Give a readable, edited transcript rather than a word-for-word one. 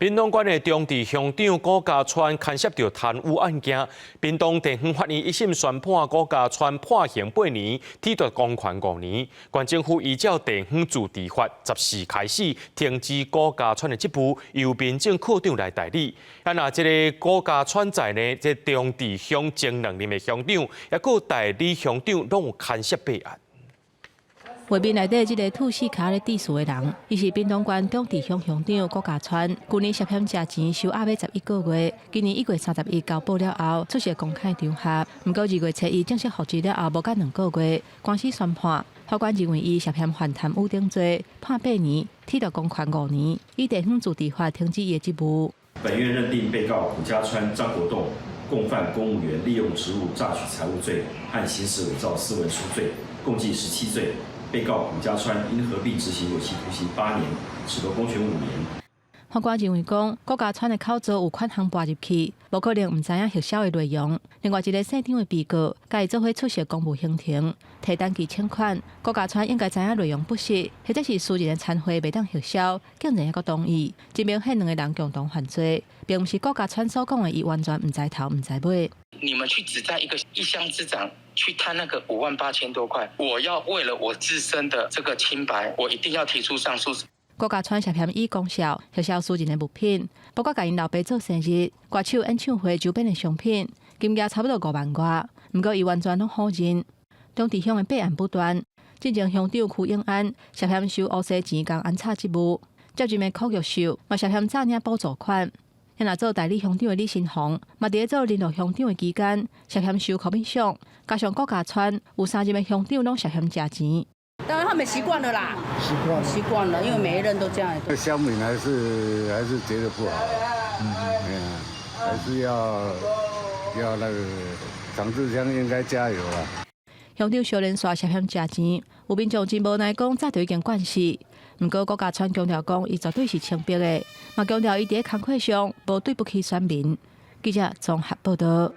屏東縣的長治鄉長辜家川牽涉著貪污案件，屏東地方法院一審宣判辜家川判刑八年，褫奪公權五年。縣政府依照地方自治法十四開始停止辜家川的職務，由民政科長來代理。啊，若這个辜家川在內，這長治鄉前兩任的鄉長，抑閣代理鄉長，攏有牽涉弊案。畫面內底這个吐四跤咧致辭的人，伊是屏東縣長治鄉鄉長辜家川。舊年涉嫌食錢收鴨欲11個月，今年1月31交保了後，出席公開場合。毋過2月初一正式復職了後，無夠2個月，官司宣判，法官認為伊涉嫌犯貪污等罪，判八年，褫奪公權五年，依地方自治法停止伊的職務。本院認定被告辜家川、張國棟共犯公務員利用職務詐取財物罪和行使偽造私文書罪，共計17罪。被告辜家川應合併執行有期徒刑8年，褫奪公權5年。法官認為講，辜家川的口座有款項撥入去，無可能毋知影核銷的內容。另外一个姓張的被告，共伊做伙出席公務行程，提單據請款，辜家川應該知影內容不實，或者是私人的餐會袂當核銷，竟然猶閣同意，真明顯兩个人共同犯罪，並毋是辜家川所講的，伊完全毋知頭毋知尾。你們去指摘一個一鄉之長去貪那個5萬8千多塊，我要為了我自身的這個清白，我一定要提出上訴。辜家川涉嫌以公數核銷私人的物品，包括共𪜶老爸做生日、歌手演唱會周邊的商品，金額差不多5萬外。毋過伊完全攏否認。長治鄉的弊案不斷，進前鄉長區永安涉嫌收烏紗錢共安插職務，接任的柯玉秀嘛涉嫌詐領補助款。若做代理鄉長的李新鴻，嘛佇咧做聯絡鄉長的期間，涉嫌收 commission，加上辜家川有三任的鄉長攏涉嫌食錢。當然他們習慣了啦，習慣習慣了，因為每一任都這樣。鄉民還是覺得不好，嗯，還是要那個長治鄉應該加油啊。鄉長蕭連紲涉嫌食錢，有民眾真無奈講，早就已經慣勢。毋過辜家川強調講，伊絕對是清白的，嘛強調伊佇咧工課上無對不起選民。記者綜合報道。